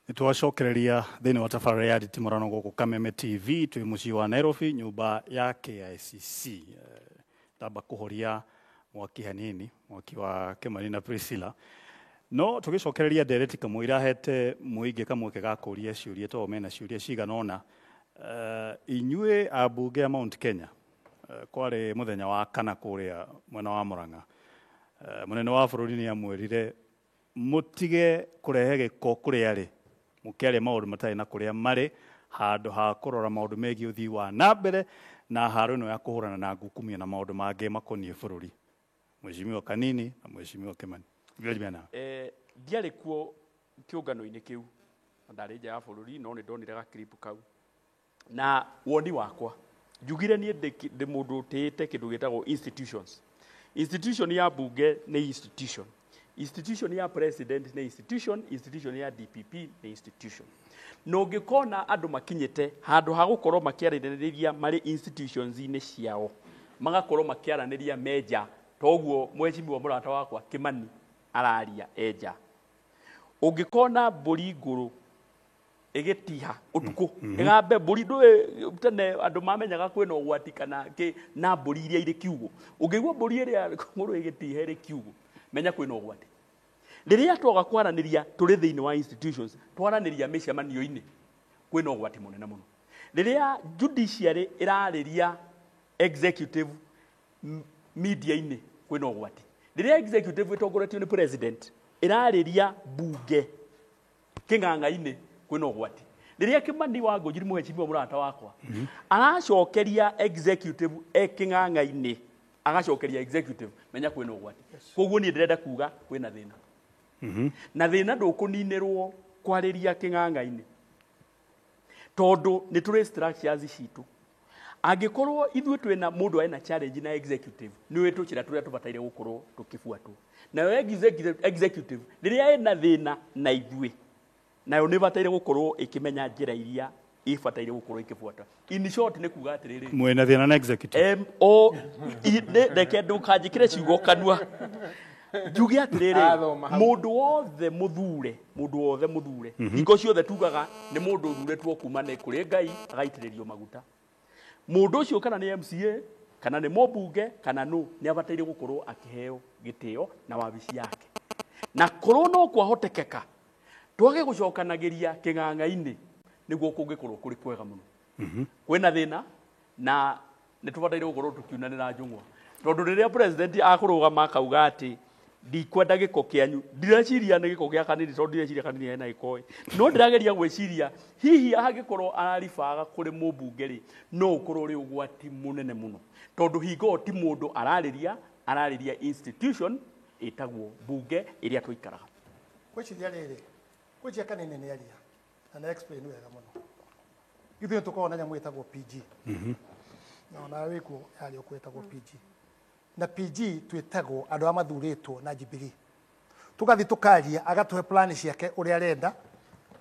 Nĩtwacokereria thĩinĩ wa tabarĩra ya nditimũrano gũkũ Kameme TV twĩ mũciĩ wa Nairobi, nyũmba ya KICC. Ndamba kũhoria mwaki hanini, mwaki wa Kĩmani na Priscilla. No tũgĩcokereria ndereti kamũira hete mũingĩ kamweke ga kũria ciũria tondũ mena ciũria cigana ũna. Inyuĩ ambunge a Mount Kenya, kwarĩ mũthenya wa kana kũrĩa mwena wa Murang'a. Mũnene wa bũrũri nĩ amwĩrire mũtige kũrehe gĩko kũrĩa arĩ, mũkĩaria maũndũ matarĩ na kũrĩa marĩ, handũ ha kũrora maũndũ megiĩ ũthii wa na mbere na haro ĩno ya kũhũrana na ngukumio na maũndũ mangĩ makoniĩ bũrũri. Mheshimiwa Kanini na Mheshimiwa Kimani. Ndiarĩ kuo kĩũngano-inĩ kĩu, na ndarĩ nja ya bũrũri, no nĩ ndonire ga clip kau. Na woni wakwa, njugire niĩ ndĩ mũndũ ũtĩĩte kĩndũ gĩtagwo institutions. Institution ya bunge nĩ institution. Institution ya president nĩ institution, institution ya DPP nĩ institution. Na ũngĩkona andũ makinyĩte handũ ha gũkorwo makĩaranĩria marĩ institutions-inĩ ciao, magakorwo makĩaranĩria me nja, toguo mheshimiwa mũrata wakwa Kimani araria e nja. Ũngĩkona mbũri ngũrũ ĩgĩtiha ũtukũ, ĩgambe mbũri, ndũĩ tene andũ mamenyaga kwĩna ũgwati kana kĩ, na mbũri iria irĩ kiugũ. Ũngĩigua mbũri ĩrĩa ngũrũ ĩgĩtiha ĩrĩ kiugũ, menya kwĩna ũgwati. Rĩrĩa twaga kwaranĩria tũrĩ thĩinĩ wa institutions, twaranĩria mĩcemanio-inĩ, kwĩna ũgwati mũnene mũno. Rĩrĩa judiciary ĩrarĩria executive media-inĩ, kwĩna ũgwati. Rĩrĩa executive ĩtongoretio nĩ president ĩrarĩria bunge kĩng'ang'a-inĩ, kwĩna ũgwati. Rĩrĩa Kimani wa Ngũnjiri mũhecimiwa mũrata wakwa aracokeria executive e kĩng'ang'a-inĩ, agacokeria executive, menya kwĩna ũgwati. Koguo niĩ ndĩrenda kuga kwĩna thĩna. Na thĩna ndũkũninĩrwo kwarĩria kĩng'ang'a-inĩ, tondũ nĩ tũrĩ structures citũ. Angĩkorwo ithuĩ twĩna mũndũ ena challenge na executive, nĩ ũĩ tũcĩra tũrĩa tũbataire gũkorwo tũkĩbuatwo. Nayo executive rĩrĩa ĩna thĩna na ithuĩ, nayo nĩ ĩbataire gũkorwo ĩkĩmenya njĩra iria ĩbataire gũkorwo ĩkĩbuata. In short nĩ kuga atĩrĩrĩ, mwĩna thĩna na executive. O, reke ndũkanjĩkĩre ciugo kanua. Njuge atĩrĩrĩ, Athoma hau. mũndũ wothe mũthure, mũndũ wothe mũthure, hingo ciothe tugaga nĩ mũndũ ũthurĩtwo kuma nĩ kũrĩ Ngai agaitĩrĩrio maguta. Mũndũ ũcio kana nĩ MCA, kana nĩ mũmbunge, kana nũ, nĩ abataire gũkorwo akĩheo gĩtĩo na wabici yake. Na korwo no kwahotekeka twage gũcokanagĩria kĩng'ang'a-inĩ, nĩguo kũngĩkorwo kũrĩ kwega mũno. Kwĩna thĩna na nĩ tũbataire gũkorwo tũkiunanĩra njũng'wa, tondũ rĩrĩa president akũrũgama akauga atĩ ndikwenda gĩko kĩanyu, ndireciria nĩ gĩko gĩa Kanini, tondũ ndireciria Kanini ena gĩko ĩ, no ndĩrageria gwĩciria hihi angĩkorwo araribaga kũrĩ mũmbunge rĩ, no ũkorwo ũrĩ ũgwati mũnene mũno, tondũ hingo ĩyo ti mũndũ ararĩria, ararĩria institution ĩtagwo bunge ĩrĩa tũikaraga. Gwĩciria rĩrĩ, gwĩciria Kanini nĩ aria na nĩ explain wega mũno. Ithuĩ nĩ tũkoragwo na nyamũ ĩtagwo PG. Na ona wĩkuo yarĩ okuo ĩtagwo PG. Na PG twĩtagwo andũ arĩa mathurĩtwo na Jubilee. Tũgathiĩ tũkaria, agatũhe plan ciake ũrĩa arenda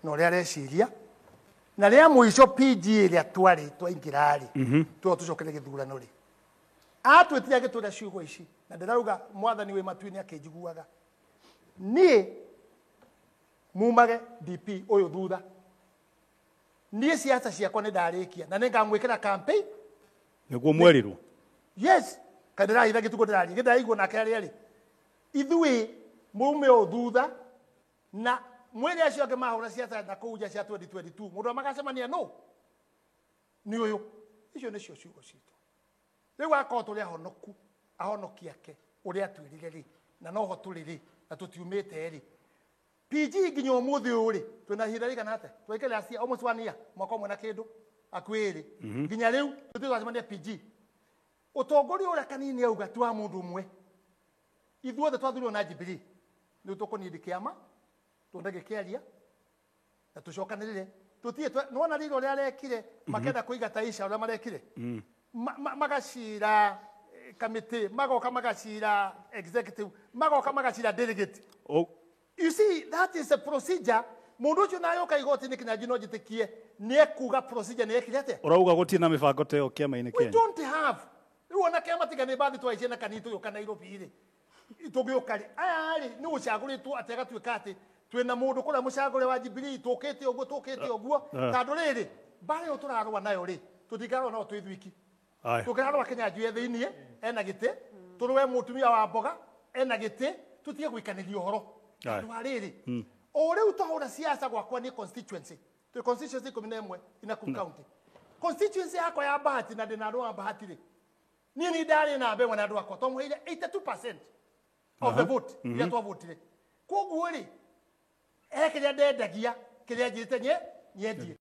na ũrĩa areciria. Na rĩa mũico PG ĩrĩa twarĩ twaingĩra rĩ, tuo tũcokere gĩthurano rĩ. Atwĩtire agĩtwĩra ciugo ici, na ndĩrauga mwathani wĩ matu-inĩ akĩnjiguaga. Niĩ mumage DP ũyũ thutha. Niĩ siasa ciakwa nĩ ndarĩkia na nĩ ngamwĩkĩra campaign. Nĩguo mwerirwo. Yes, kana ndĩrahitha gĩtugo ndĩraria, gĩndĩraigua nake arĩa rĩ. Ithuĩ mume ũyũ thutha na mwĩre acio angĩ mahũra siasa na kũu nja cia 2022, mũndũ magacemania nũ? Nĩ ũyũ. Icio nĩcio ciugo citũ. Rĩu akorwo tũrĩ ahonoku, ahonoki ake ũrĩa atwĩrire rĩ, na noho tũrĩ rĩ, na tũtiumĩte rĩ. PG nginya ũmũthĩ ũyũ rĩ, twĩna ihinda rĩigana atĩa? Twaikara cia almost 1 year, mwaka ũmwe na kĩndũ, hakuhĩ ĩrĩ. Nginya rĩu tũtirĩ twacemania PG. Ũtongoria ũrĩa Kanini auga ti wa mũndũ ũmwe. Ithuothe twathurirwo na Jubilee. Nĩ tũkũnindi kĩama, tuone gĩkĩaria, na tũcokanĩrĩre. Tũtirĩ nĩwona rĩrĩa ũrĩa arekire, makenda kũiga Taisha ũrĩa marekire. Magacira kamĩtĩ, magoka magacira executive, magoka magacira delegate. You see, that is a procedure. Mũndũ ũcio na yoka igoti-inĩ kinya no njĩtĩkie nĩ ekuga procedure nĩ ekire atĩa? Ũrauga gũtirĩ na mĩbango ta ĩyo kĩama-inĩ We kĩanyu? don't have. Rĩu ona kĩama tiga nĩ mbathi twaicie na kanitũ tũgĩũka Nairobi rĩ. Tũgĩũka rĩ, aya rĩ, nĩ ũcagũrĩtwo atĩ agatuĩka atĩ Twina mundu kuria mucagure wa Jubilee tukite uguo tukite uguo tondu riri mbara iyo turarua nayo ri tutingarwo no twithuiki tukirarwa Kenya njue thiini ena giti turuwe mutumia wa mboga ena giti tutige gwikaniria uhoro tondu wa riri o riu twahura siasa gwakwa ni constituency twi constituency 11 ina Nakuru County constituency yakwa ya Bahati na ndina andu a Bahati ri ni ni ndari na mbewa na andu akwa twamuheire 82% of the vote iria twavotire koguo ri he kiria ndendagia kiria njirite nyendie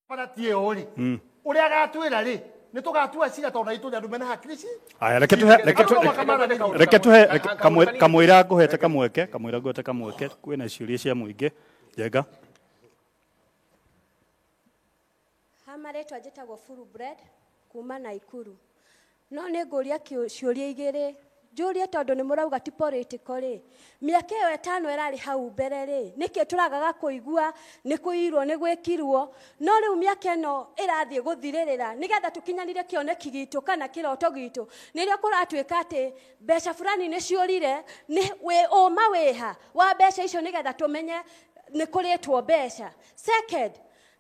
bara tie ri uria agatwira ri ni tugatua cira tondũ itũ andu mena hakiri ci. Aya reke tuhe reke tuhe kamwira nguhete kamweke kamwira nguhete kamweke kwina ciuria cia muingi Njenga. Ha maretwa njitagwo Full Bread kuma Naikuru. No nĩ ngũria ciũria igĩrĩ njũrie tondũ nĩ mũrauga ti political rĩ mĩaka ĩyo ĩtano ĩrarĩ hau mbere rĩ nĩkĩ tũragaga kũigua nĩ kũirwo nĩ gwĩkirwo no rĩu mĩaka ĩno ĩrathiĩ gũthirĩrĩra nĩgetha tũkinyanĩre kĩoneki gitũ kana kĩroto gitũ nĩrĩo kũratuĩka atĩ mbeca fulani nĩ ciũrire nĩ ũma wĩha wa mbeca icio nĩgetha tũmenye nĩ kũrĩtwo mbeca. Second,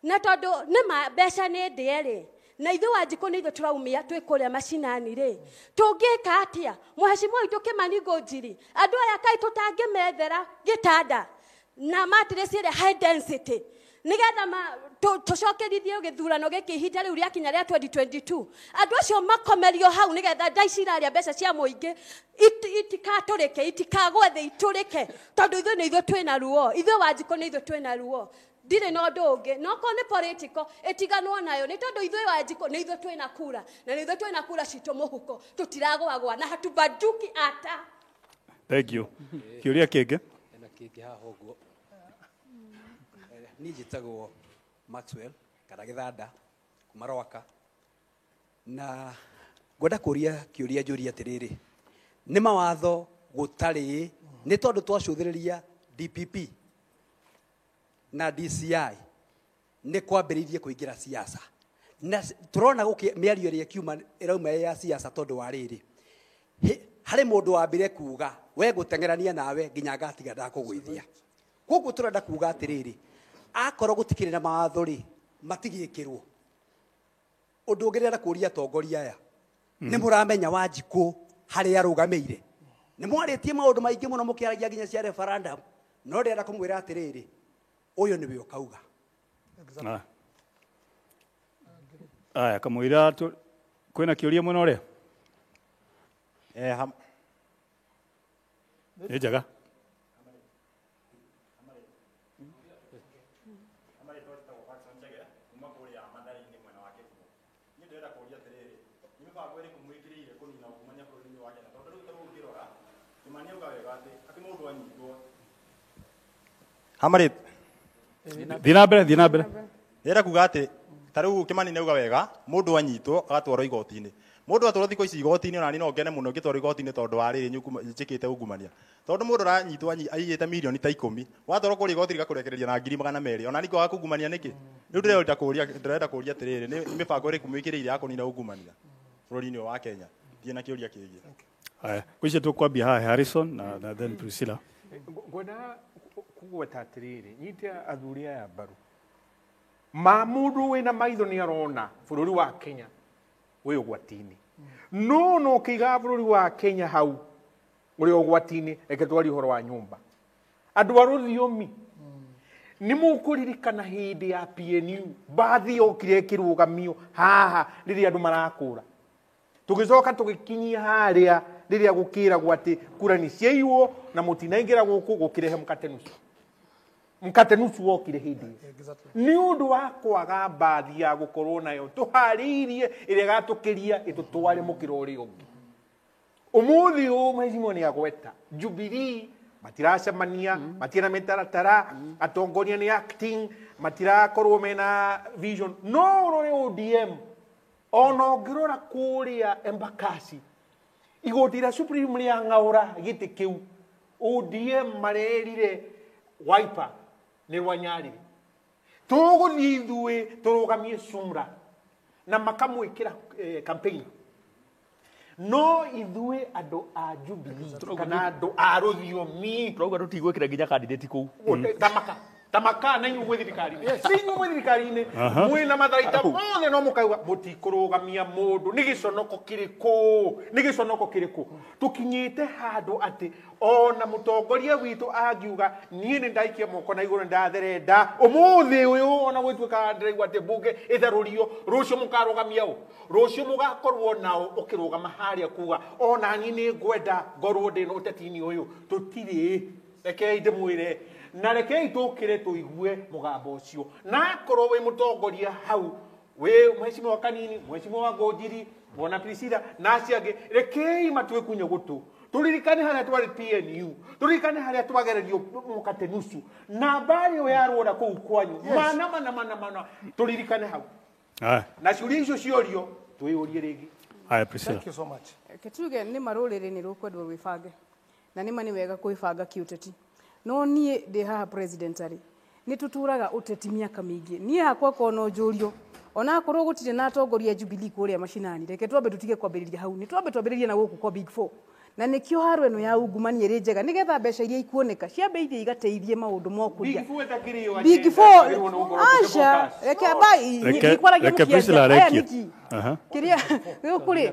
na tondũ nĩ mbeca nĩ ndĩe rĩ na ithuĩ Wanjikũ nĩ ithuĩ tũraumia twĩ kũrĩa macinani rĩ tũngĩka atĩa mũhecimiwa witũ Kimani Ngunjiri andũ aya kaĩ tũtangĩmethera gĩtanda na mattress ĩrĩa high density nĩgetha tũcokerithie gĩthurano gĩkĩ ihinda rĩu rĩakinya rĩa 2022 andũ acio makomerio hau nĩgetha nda ici irarĩa mbeca cia mũingĩ itikatũrĩke itikagwe thĩ itũrĩke tondũ ithuĩ nĩ ithuĩ twĩna ruo ithuĩ Wanjikũ nĩ ithuĩ twĩna ruo ndirĩ na ũndũ ũngĩ no korwo nĩ political ĩtiganwo nayo nĩ tondũ ithuĩ Wanjikũ nĩ ithuĩ twĩna kura na nĩ ithuĩ twĩna kura citũ mũhuko tũtiragwagwa na hatubanduki ata. Thank you. Kĩũria kĩngĩ ena kĩngĩ haha ũguo niĩ njĩtagwo Maxwell kana Gĩthanda kuma Rwaka na ngwenda kũria kĩũria njũrie atĩrĩrĩ nĩ mawatho gũtarĩ nĩ tondũ twacũthĩrĩria DPP na DCI nĩ kwambĩrĩirie kũingĩra siasa na tũrona gũkĩ mĩario ĩrĩa ĩkiuma ĩrauma ya siasa tondũ wa rĩrĩ harĩ mũndũ wambire kuga we ngũteng'erania nawe nginya ngatiga ndakũgũithia koguo tũrenda kuga atĩrĩrĩ akorwo gũtikĩrĩ na mawatho rĩ matigĩkĩrwo ũndũ ũngĩ ndĩrenda kũria atongoria aya nĩ mũramenya Wanjikũ harĩa arũgamĩire nĩ mwarĩtie maũndũ maingĩ mũno mũkĩaragia nginya cia referendum no ndĩrenda kũmwĩra atĩrĩrĩ ũyũ nĩwe ũkauga. Aya kamũira kwĩna kĩũria mwena ũrĩa nĩ njega. Hamarĩ thiĩ na mbere thiĩ na mbere ndĩrenda kuga atĩ ta rĩu Kimani nĩ auga wega mũndũ anyitwo agatwarwo igoti-inĩ mũndũ atwarwo thikũ ici igoti-inĩ ona niĩ no ngene mũno ngĩtwarwo igoti-inĩ tondũ wa rĩrĩ njĩkĩte ungumania tondũ mũndũ aranyitwo aiyĩte mirioni ta 10 watwarwo kũrĩa igoti rĩgakũrekereria na 200,000 ona niĩ ngwaga kungumania nĩkĩ rĩu ndĩrenda kũria atĩrĩrĩ nĩ mĩbango ĩrĩkũ mwĩkĩrĩire ya kũnina ungumania bũrũri-inĩ wa Kenya ndirĩ na kĩũria kĩngĩ. Aya kwicio tũkwambia haha Harrison na then Priscilla. Ngwenda kugweta atĩrĩrĩ nyite athuri aya mbaru ma mũndũ wĩna maitho nĩ arona bũrũri wa Kenya wĩ ũgwati-inĩ no no ũkĩigaga bũrũri wa Kenya hau ũrĩ ũgwati-inĩ reke twarie ũhoro wa nyũmba andũ a rũthiomi nĩ mũkũririkana hĩndĩ ya PNU mbathi yokire ĩkĩrũgamio haha rĩrĩa andũ marakũra tũgĩcoka tũgĩkinyia harĩa rĩrĩa gũkĩragwo atĩ kura nĩ ciaiywo na mũtinaingĩra gũkũ gũkĩrehe mũkate nusu mkate nusu wokire hĩndĩ ĩyo nĩ ũndũ wa kwaga mbathi ya gũkorwo nayo tũharĩirie ĩrĩa ĩgatũkĩria ĩtũtware mũkĩra ũrĩa ũngĩ ũmũthĩ ũyũ mheshimiwa nĩ agweta Jubilee matiracemania matirĩ na mĩtaratara atongoria nĩ acting matirakorwo mena vision no ũrore ODM ona ũngĩrora kũrĩa Embakasi igoti rĩa Supreme rĩa ng'aũra gĩtĩ kĩu ODM marerire Wiper Nĩ rwa Nyarĩrĩ. Tũgũthiĩ ithuĩ tũrũgamie Sumra na makamwĩkĩra campaign. No ithuĩ andũ a Jubilee kana andũ a rũthiomi Turauga tũtigwĩkĩra nginya candidate kũu. Tamaka tamaka na inyuĩ mwĩ thirikari-inĩ. Si inyuĩ mwĩ thirikari-inĩ mwĩna matharaita mothe no mũkauga mũtikũrũgamia mũndũ. Nĩ gĩconoko kĩrĩkũ? Nĩ gĩconoko kĩrĩkũ? Tũkinyĩte handũ atĩ ona mũtongoria witũ angiuga niĩ nĩ ndaikia moko na igũrũ ndatherenda ũmũthĩ ũyũ ona gwĩtuĩka ndĩraigua atĩ mbunge ĩtherũrio rũciũ mũkarũgamia ũ rũciũ mũgakorwo nao ũkĩrũgama harĩa kuga ona niĩ nĩ ngwenda ngorwo ndĩ na ũteti-inĩ ũyũ. Tũtirĩ. Rekei ndĩmwĩre na rekei tũkĩre tũigue mũgambo ũcio. Na akorwo wĩ mũtongoria hau wĩ mheshimiwa Kanini, mheshimiwa Ngũnjiri, ona Priscilla na acio angĩ, rekei matwĩkunye gũtũ. Tũririkane harĩa twarĩ PNU, tũririkane harĩa twagererio mũkate nusu na mbara ĩyo ya rũra kũu kwanyu. Mana mana mana mana tũririkane hau. Na ciũria icio ciorio twĩyũrie rĩngĩ. Haya, Priscilla. Thank you so much. Ketuge nĩ marũrĩrĩ nĩ rũkwendwo rwĩbange na nĩ ma nĩ wega kwĩbanga kĩũteti. No niĩ ndĩ haha president arĩ nĩ tũtũraga ũteti mĩaka mĩingĩ. Niĩ hakwa korwo no njũrio ona akorwo gũtirĩ na atongoria Jubilee kũrĩa macinani, reke twambe tũtige kwambĩrĩria hau, nĩ twambe twambĩrĩrie na gũkũ kwa Big Four. Na nĩkĩo haro ĩno ya ungumania ĩrĩ njega nĩgetha mbeca iria ikuoneka ciambe ithiĩ igateithie maũndũ ma ũkũria. Big Four aca reke ambai ndikwaragia mũkĩaria. Aya nĩkĩ kĩrĩa gũkũ rĩ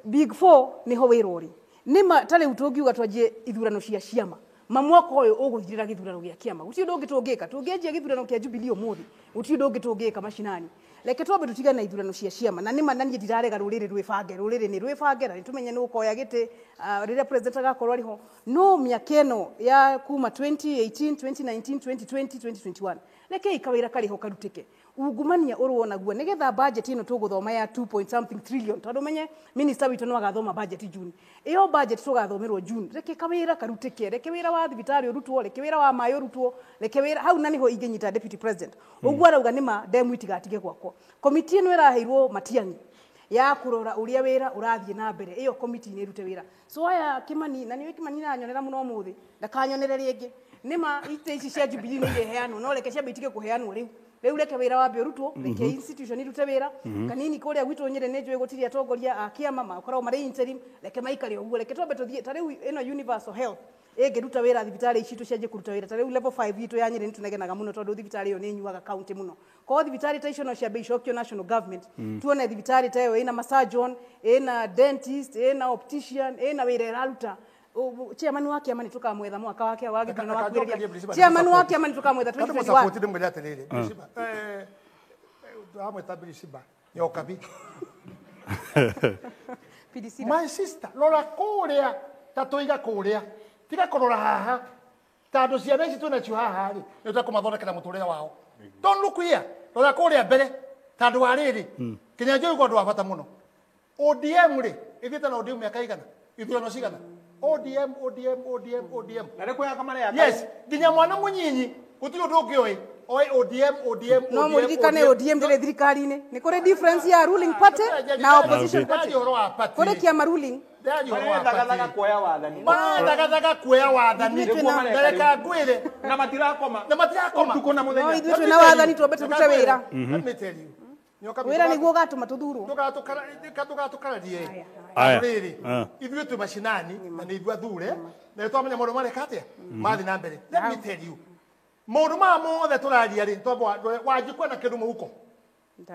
Big Four nĩho wĩra ũrĩ. Nĩma ta rĩu tũngiuga twanjie ithurano cia ciama ma mwaka ũyũ ũgũthirĩra gĩthurano gĩa kĩama gũtirĩ ũndũ ũngĩ tũngĩka. Tũngĩanjia gĩthurano kĩa Jubilee ũmũthĩ gũtirĩ ũndũ ũngĩ tũngĩka macinani. Reke twambe tũtigane na ithurano cia ciama. Na nĩma na niĩ ndirarega rũrĩrĩ rwĩbange, rũrĩrĩ nĩ rwĩbange na nĩtũmenye nĩ ũkoya gĩtĩ rĩrĩa president agakorwo arĩ ho. No mĩaka ĩno ya kuma 2018 2019 2020 2021 rekei kawĩra karĩ ho karutĩke. Ungumania ũrũo naguo nĩgetha budget ĩno tũgũthoma ya 2 point something trillion tondũ menye minister witũ no agathoma budget June. Ĩyo budget tũgathomerwo June. Reke kawĩra karutĩke, reke wĩra wa thibitarĩ ũrutwo, reke wĩra wa maĩ ũrutwo, reke wĩra hau na nĩho ingĩnyita deputy president. Ũguo arauga nĩma ndemu itigatige gwakwo. Komiti ĩno ĩraheirwo Matiang'i ya kũrora ũrĩa wĩra ũrathiĩ na mbere. Ĩyo komiti nĩ ĩrute wĩra. So aya Kimani na nĩwe Kimani aranyonera mũno ũmũthĩ ndakanyonere rĩngĩ. Nĩma itĩ ici cia Jubilee nĩ ireheanwo no reke ciambe itige kũheanwo rĩu. Rĩu reke wĩra wambe ũrutwo, reke institution irute wĩra. Kanini kũrĩa gwitũ Nyĩrĩ nĩ njũĩ gũtirĩ atongoria a kĩama makoragwo marĩ interim, reke maikare ũguo, reke twambe tũthiĩ ta rĩu ĩno universal health ĩngĩruta wĩra thibitarĩ ici tũcenjie kũruta wĩra. Ta rĩu level 5 itũ ya Nyĩrĩ nĩtũnegenaga mũno tondũ thibitarĩ ĩyo nĩ ĩnyuaga county mũno. Korwo thibitarĩ ta icio no ciambe icokio national government, tuone thibitarĩ ta ĩyo ĩna surgeon, ĩna dentist, ĩna optician, ĩna wĩra ĩraruta. Chairman wa kĩama nĩ tũkamwetha mwaka wake wa gĩthurano wa kwĩrĩria. Chairman wa kĩama nĩ tũkamwetha 2021. Ndĩmwĩre atĩrĩrĩ, amwĩta Bilisiba Nyokabi. My sister, rora kũrĩa ta tũiga kũrĩa, tiga kũrora haha tondũ ciana ici twĩnacio haha rĩ nĩ tũkũmathondekera mũtũrĩre wao. Don't look here, rora kũrĩa mbere tondũ wa rĩrĩ Kĩnyanjũi ũndũ wa bata mũno. ODM rĩ ĩthiĩte na ODM mĩaka igana, ithurano cigana? ODM ODM ODM ODM. Na nĩ kwĩyaka mareyaka. Yes, nginya mwana mũnyinyi gũtirĩ ũndũ ũngĩ oĩ oĩ ODM ODM. No mũririkane ODM ndĩrĩ thirikari-inĩ. Nĩ kũrĩ difference ya ruling party na opposition party. Kũrĩ kĩama ruling. Marethagathaga kuoya wathani. Marethagathaga kuoya wathani. Reka ngwĩre. Na matirakoma. Na matirakoma. Ũtukũ na mũthenya. No ithuĩ twĩna wathani twambe tũrute wĩra. Let me tell you. Wĩra nĩguo ũgatũma tũthurwo. Ndũgatũkararie. Rĩrĩ ithuĩ twĩ macinani na nĩ ithuĩ athure na nĩ twamenya maũndũ mareka atĩa mathiĩ na mbere. Let me tell you. Maũndũ maya mothe tũraria rĩ Wanjikũ ena kĩndũ mũhuko.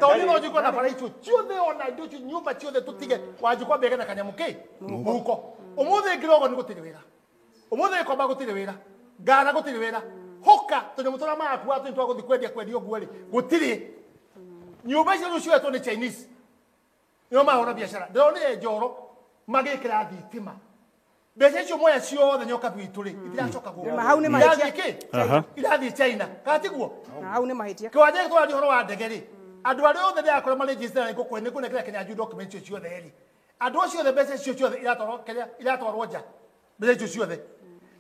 Tondũ no Wanjikũ ena bara icio ciothe ona indo icio nyũmba ciothe tũtige Wanjikũ ambege na kanyamũ kĩ mũhuko. Ũmũthĩ Ngirogo nĩ gũtirĩ wĩra. Ũmũthĩ Gĩkomba gũtirĩ wĩra. Ngara gũtirĩ wĩra. Hoka tũnyamũ tũrĩa marakua tũnyamũ twa gũthiĩ kwendia kwendia ũguo rĩ gũtirĩ. Nyũmba icio cioetwo nĩ Chinese. Nĩo mahũra biacara. Ndĩronire Njoro magĩkĩra thitima. Mbeca icio moya ciothe Nyokabi witũ rĩ itiracoka gũkũ. Hau nĩ mahĩtia. Irathiĩ China. Kana tiguo? Hau nĩ mahĩtia. Kĩwanja gĩkĩ tũraria ũhoro wa ndege rĩ andũ arĩa othe ndĩrakora marĩ register na nĩ kũnengera Kĩnyanjui document icio ciothe rĩ andũ acio othe mbeca icio ciothe iratwarwo Kenya, iratwarwo nja mbeca icio ciothe.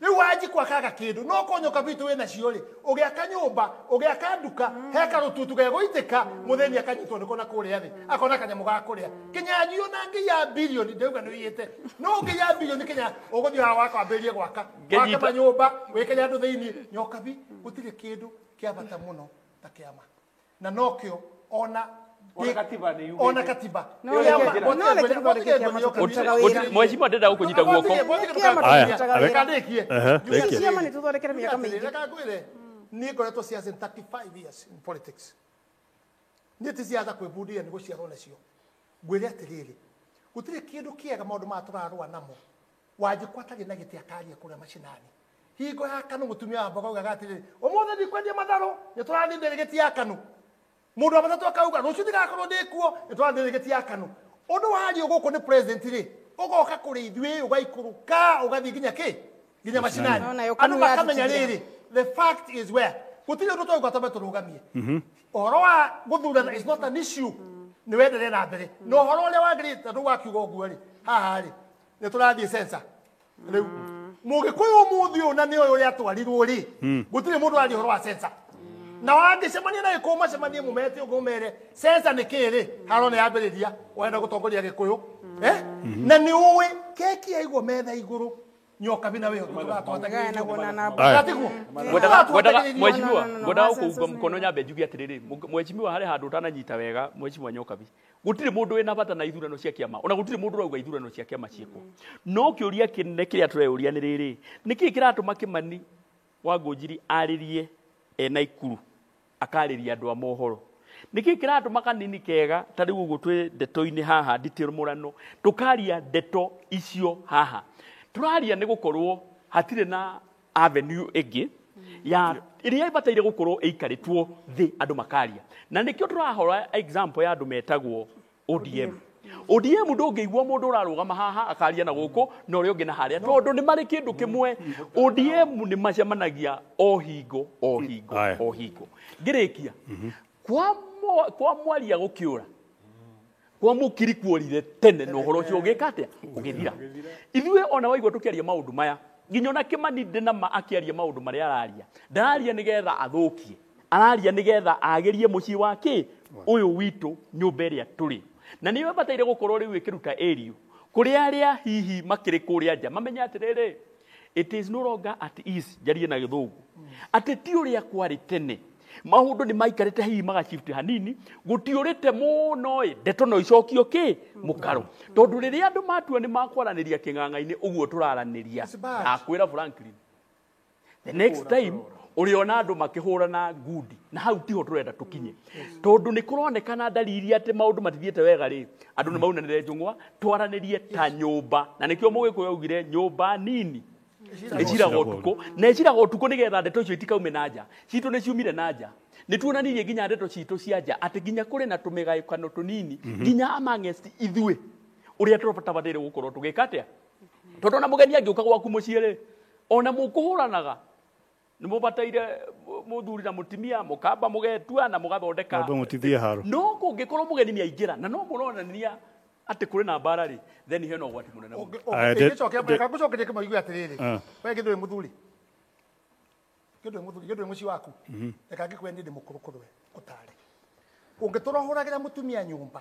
Rĩu Wanjikũ akaga kĩndũ no korwo Nyokabi witũ wĩna cio rĩ ũgĩaka nyũmba ũgĩaka nduka he karũtutu gegũitĩka mũthĩni akanyitwo nĩko na kũrĩa thĩ akona kanyamũ ga kũrĩa. Kĩnyanjui ona ngĩya bilioni ndauga nĩ ũiyĩte no ũngĩya bilioni Kenya ũgũthiĩ haha wakwambĩrĩrie gwaka wake manyũmba wĩkĩre andũ thĩinĩ. Nyokabi gũtirĩ kĩndũ Kĩa bata mũno ta kĩama. Na nokĩo ona Ona katiba nĩ yugĩte. Ona katiba. No reke tũthondeke kĩama tũkĩrutaga wĩra. Mheshimiwa ndenda gũkũnyita guoko. Kĩama Aya, tũkĩrutaga wĩra. Reke Ehe, rĩkia. Ciama nĩ tũthondekere mĩaka mĩingĩ. Reka ngwĩre, niĩ ngoretwo siasa in 35 years in politics. Niĩ ti siasa kwĩbundithia nĩ gũciarwo nacio. Ngwĩre atĩrĩrĩ, gũtirĩ kĩndũ kĩega maũndũ maya tũrarũa namo. Wanjikũ atarĩ na gĩtĩ akaria kũrĩa macinani. Hingo ya KANU mũtumia wa mboga augaga atĩrĩrĩ, ũmũthĩ ndikwendia matharũ, nĩ tũrathiĩ ndĩrĩgĩti ya KANU. Mũndũ wa matatũ akauga rũciũ ndigakorwo ndĩ kuo, nĩ tũrathiĩ ndĩrĩgĩti ya KANU. Ũndũ wario gũkũ nĩ president rĩ, ũgoka kũrĩ ithuĩ ũgaikũrũka ũgathiĩ nginya kĩ? Nginya macinani. No, nayo Andũ KANU makamenya yatũtigire. rĩrĩ, the fact is where gũtirĩ ũndũ twauga twambe tũrũgamie. Ũhoro wa gũthurana is not an issue, nĩ wendelee na mbere na ũhoro ũrĩa wagĩrĩte. Tondũ wakiuga ũguo rĩ, haha rĩ nĩ tũrathiĩ sensa rĩu. Mũgĩkũyũ ũmũthĩ ũyũ na nĩ ũyũ ũrĩa atwarirwo rĩ, gũtirĩ mũndũ aria ũhoro wa sensa. Na wangĩcemania na gĩkũyũ, macemanie mũmete ũguo, mũmere sensa nĩ kĩĩ rĩ, haro nĩ yambĩrĩria wenda gũtongoria gĩkũyũ, eh? Na nĩ ũĩ keki yaigwo metha igũrũ, nyoka bina wĩho. Gayanagwo na namba. Aya. Tiguo. Ngwendaga mheshimiwa, No, no, no, ngwendaga no, gũkũunga census mũkono. Nyambe njuge atĩrĩrĩ, mheshimiwa, harĩ handũ ũtananyita wega. Mheshimiwa Nyokabi, gũtirĩ mũndũ wĩna bata na ithurano cia kĩama, ona gũtirĩ mũndũ ũrauga ithurano cia kĩama ciĩkwo. No kĩũria kĩnene kĩrĩa tũreyũria nĩ rĩrĩ, nĩkĩĩ kĩratũma Kĩmani wa Ngũnjiri arĩrie ena Ikuru, akarĩria andũ a mohoro? Nĩkĩĩ kĩratũma kanini kega ta rĩu ũguo twĩ ndeto-inĩ haha nditimũrano tũkaria ndeto icio haha tũraria? Nĩ gũkorwo hatirĩ na avenue ĩngĩ ya ĩrĩa ĩbataire gũkorwo ĩikarĩtwo thĩ andũ makaria. Na nĩkĩo tũrahora example ya andũ metagwo ODM. ODM ndũngĩigua mũndũ ũrarũgama haha akaria na gũkũ na ũrĩa ũngĩ na harĩa, tondũ nĩ marĩ kĩndũ kĩmwe. ODM nĩ macemanagia o hingo o hingo. Aya. O hingo ngĩrĩkia kwa mwaria gũkĩũra kwa mũkiri kuorire tene na ũhoro ũcio ũgĩka atĩa? Ũgĩthira. Ithuĩ ona waigua tũkĩaria maũndũ maya, nginya ona Kĩmani ndĩ nama akĩaria maũndũ marĩa araria, ndararia nĩgetha athũkie, araria nĩgetha agĩrie mũciĩ wa kĩ ũyũ witũ, nyũmba ĩrĩa tũrĩ na nĩyo ĩbataire gũkorwo rĩu ĩkĩruta ĩrio kũrĩ arĩa hihi makĩrĩ kũrĩa nja, mamenye atĩrĩrĩ, it is no longer at ease. Njarie na gĩthũngũ atĩ ti ũrĩa kwarĩ tene, maũndũ nĩ maikarĩte hihi magashift hanini, gũtiũrĩte mũno ĩ ndeto no icokio kĩ mũkaro, tondũ rĩrĩa andũ matua nĩ makwaranĩria kĩng'ang'a-inĩ ũguo tũraranĩria. It's bad. Akwĩra Franklin, the next time ũrĩona andũ makĩhũrana ngundi, na hau tiho tũrenda tũkinye, tondũ nĩ kũronekana ndariri atĩ maũndũ matithiĩte wega rĩ, andũ nĩ maunanĩre njũng'wa twaranĩrie ta nyũmba. Na nĩkĩo mũgĩkũyũ augire nyũmba nini ĩciraga ũtukũ, na ĩciraga ũtukũ nĩgetha ndeto icio itikaume na nja. Citũ nĩ ciumire na nja, nĩ tuonanirie nginya ndeto citũ cia nja atĩ nginya kũrĩ na tũmĩgayũkano tũnini nginya amongst ithuĩ, ũrĩa tũbataire gũkorwo tũgĩka atĩa, tondũ ona mũgeni angĩũka gwaku mũciĩ rĩ, ona mũkũhũranaga nĩ mũbataire mũthuri na mũtumia mũkamba mũgetua na mũgathondeka. Mambe mũtithie haro. No kũngĩkorwo mũgeni nĩ aingĩra na no mũronania atĩ kũrĩ na mbara rĩ, then hena ũgwati mũnene mũno. Aya, Ngũcokeria kĩmwe igue atĩrĩrĩ, we gĩthũĩ mũthuri, gĩthũĩ mũthuri, gĩthũĩ mũciĩ waku. Reka ngĩkwĩre, niĩ ndĩ mũkũrũ kũrĩ we ũtarĩ ũngĩtũra ũhũragĩra mũtumia nyũmba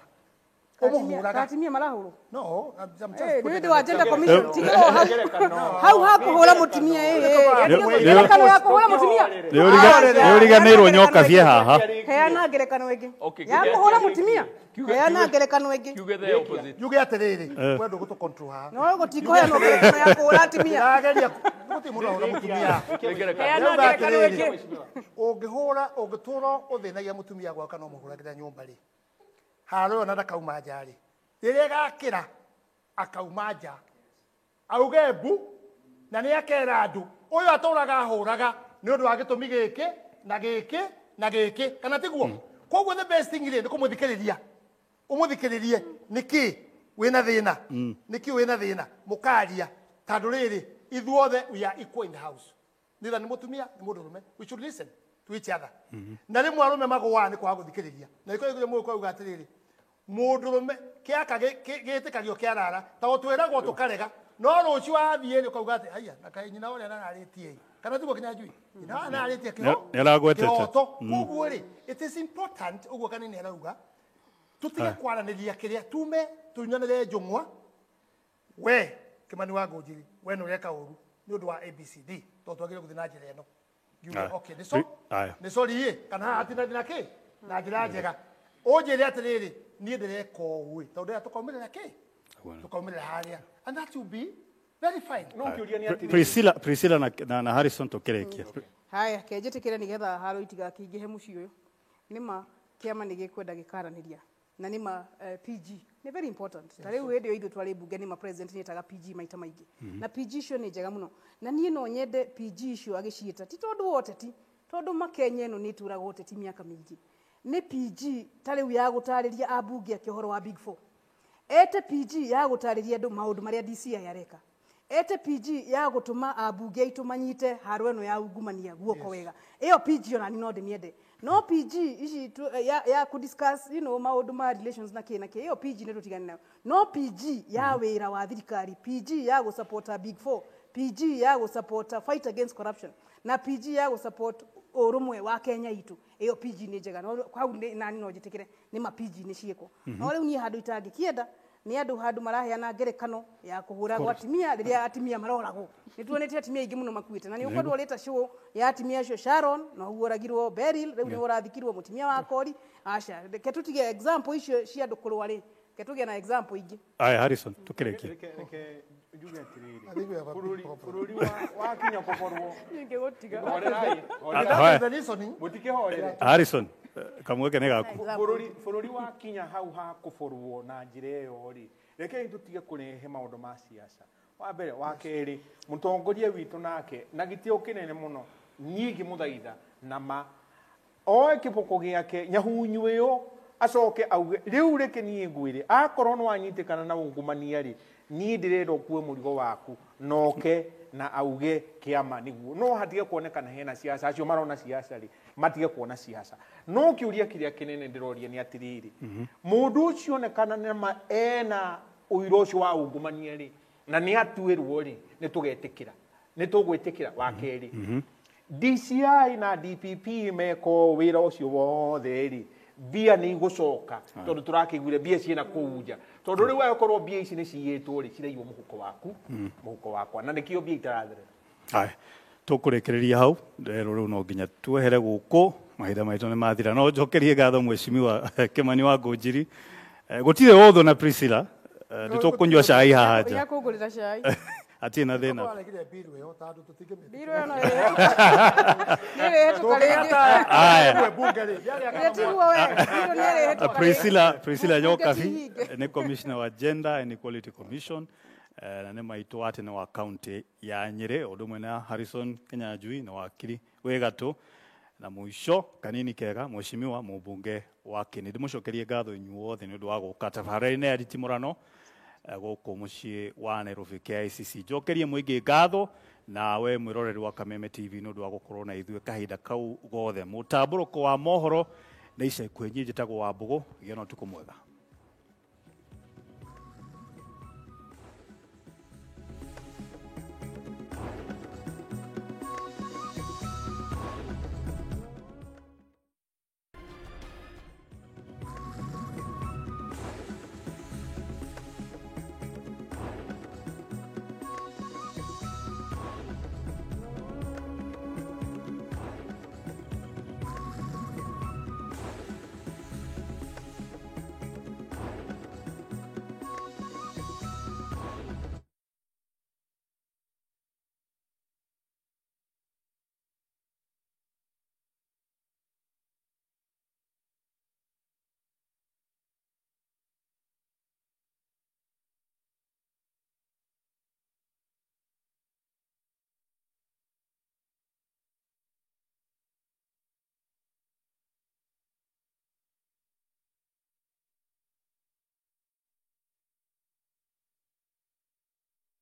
ũmũhũraga. Katimia marahũrwo. No, I'm just Eh, putting nĩ it ũndũ wa in gender commission, tigĩrwo hau hau hakũhũra mũtumia, ĩ, ĩ, ngerekano ya kũhũra mũtumia. Nĩ ũriganĩirwo nyoka ciĩ haha. Heana ngerekano ĩngĩ Okay, ya kũhũra mũtumia. Heana ngerekano ĩngĩ. Kiuge the opposite. Njuge atĩrĩrĩ, we ndũgũtũ control haha. No gũtikũheanwo ngerekano ya kũhũra atumia. Ndĩrageria gũtirĩ mũndũ ahũra mũtumia. Heana Ndĩrauga ngerekano atĩrĩrĩ, ĩngĩ. Ũngĩhũra, ũngĩtũra ũthĩnagia mũtumia gwaka no mũhũragĩra nyũmba rĩ, haro ĩyo na ndakauma nja rĩ, rĩrĩa ĩgakĩra akauma nja auge mbu na nĩ akera andũ ũyũ atũraga ahũraga nĩ ũndũ wa gĩtũmi gĩkĩ na gĩkĩ na gĩkĩ, kana tiguo? Koguo the best thing rĩ nĩ kũmũthikĩrĩria, ũmũthikĩrĩrie nĩkĩ wĩna thĩna, nĩkĩ wĩna thĩna, mũkaria, tondũ rĩrĩ ithuothe we are equal in the house, neither nĩ mũtumia nĩ mũndũrũme. We should listen to each other. Na rĩmwe arũme magũaga nĩ kwaga gũthikĩrĩria, na nĩkĩo gĩkũria mũgĩkũyũ auga atĩrĩrĩ, mũndũrũme kĩaka gĩtĩkagio kĩarara ta twĩragwo tũkarega, no rũciũ wathiĩ rĩ ũkauga atĩ aya na kaĩ nyina ũrĩa nararĩtie, kana tiguo Kinyanjui? Nyina ũrĩa nararĩtie Nĩ aragwetete. kĩhoto. Koguo rĩ, it is important ũguo kanini arauga tũtige kwaranĩria kĩrĩa tume tuinanĩre njũng'wa. We Kĩmani wa Ngũnjiri, we nĩ ũreka ũru nĩ ũndũ wa ABCD, tondũ twagĩrĩire gũthiĩ na njĩra ĩno. Ngiuge okay nĩ so nĩ sorry ĩ kana haha hatinathiĩ na kĩ na njĩra njega ũnjĩre atĩrĩrĩ niĩ ndĩreka ũũ ĩ tondũ ndĩrenda tũkaumĩrĩra kĩ tũkaumĩrĩra harĩa and that will be very fine. No kĩũria nĩ atĩrĩrĩ Priscilla na Harrison tũkĩrĩkia. Haya kenjĩtĩkĩre nĩgetha haro itigakĩingĩhe mũciĩ ũyũ. Nĩma kĩama nĩ gĩkwenda gĩkaranĩria na nĩma PG nĩ very important. Ta rĩu hĩndĩ ĩyo ithuĩ twarĩ mbunge nĩma president nĩetaga PG maita maingĩ na PG icio nĩ njega mũno na niĩ no nyende PG icio agĩciĩta ti tondũ wa ũteti tondũ makenya ĩno nĩ ĩtũraga ũteti mĩaka mĩingĩ nĩ PG ta rĩu ya gũtarĩria ambunge ake ũhoro wa Big Four ete PG ya gũtarĩria andũ maũndũ marĩa DCI areka ete PG ya gũtũma ambunge aitũ manyite haro ĩno ya ungumania guoko wega ĩyo PG ona ni no ndĩmĩende no PG ici ya ku discuss you know maũndũ ma relations na kĩ na kĩ ĩyo PG nĩ tũtigane nayo no PG ya wĩra wa thirikari PG ya gũsupport Big Four PG ya gũsupport fight against corruption na PG ya gũsupport ũrũmwe wa Kenya itũ ĩyo PG nĩ njega no hau nani no njĩtĩkĩre nĩ ma PG nĩ ciĩkwo no rĩu niĩ handũ itangĩkĩenda nĩ andũ handũ maraheana ngerekano ya kũhũragwo atimia rĩrĩa atimia maroragwo nĩ tuonete atimia aingĩ mũno makuĩte na nĩ ũkwendwo ũrĩta show ya atimia acio Sharon no ũguo oragirwo Beryl rĩu nĩ ũrathikirwo mũtimia wa Kori aca reke tũtige example icio cia andũ kũrũa rĩ reke tũgĩe na example ingĩ. Aya Harrison tũkĩrĩkia. Reke njuge atĩrĩrĩ bũrũri wakinya kũborwo ningĩgũtiga mũtikĩhorere Harrison kamweke nĩ gaku bũrũri wakinya hau ha kũborwo na njĩra ĩyo rĩ rekei tũtige kũrehe maũndũ ma siasa wa mbere wa kerĩ mũtongoria witũ nake na gĩtĩo kĩnene mũno niĩ ngĩmũthaitha na ma oe kĩboko gĩake nyahunyu ĩyo acoke auge rĩu reke niĩ ngwĩre akorwo nĩ wanyitĩkana na ungumania rĩ niĩ ndĩrenda ũkue mũrigo waku noke na auge kĩama nĩguo no hatige kuonekana hena siasa acio marona siasa rĩ matige kuona siasa no kĩũria kĩrĩa kĩnene ndĩroria nĩ atĩrĩrĩ mũndũ ũcio onekana nĩma ena ũira ũcio wa ungumania rĩ na nĩ atuĩrwo rĩ nĩ tũgetĩkĩra nĩ tũgwĩtĩkĩra wa kerĩ DCI na DPP meko wĩra ũcio wothe rĩ mbia nĩ igũcoka tondũ tũrakĩiguire mbia ciĩna kũu nja tondũ rĩu angĩkorwo mbia ici nĩ ciyĩtwo rĩ ciraiywo mũhuko waku mũhuko wakwa na nĩkĩo mbia itaratherera. Haya tũkũrĩkĩrĩria hau rero rĩu no nginya twehere gũkũ mahinda maitũ nĩ mathira no njokerie ngatho mheshimiwa Kimani wa Ngũnjiri gũtirĩ ũthũ na Priscilla nĩ tũkũnyua cai haha nja kũngũrĩra cai hatirĩ na thĩna Mbirũ ĩyo no nĩrĩhĩtũka rĩngĩ. Priscilla Nyokabi nĩ Commissioner wa Gender and Equality Commission na nĩ maitũ wa tene wa county ya Nyĩrĩ ũndũ ũmwe na Harrison Kinyanjui na wakiri wĩ gatũ na mũico kanini kega mheshimiwa mũmbunge wa Kĩnĩ ndĩmũcokerie ngatho inyuothe nĩ ũndũ wa gũka tabarĩra-inĩ ya Nditimũrano gũkũ mũciĩ wa Nairobi KICC njokerie mũingĩ ngatho nawe mwĩroreri wa Kameme TV nĩ ũndũ wa gũkorwo na ithuĩ kahinda kau gothe mũtambũrũko wa mohoro nĩ ica ikuhĩ niĩ njĩtagwo Wambũgũ gĩa na ũtukũ mwega.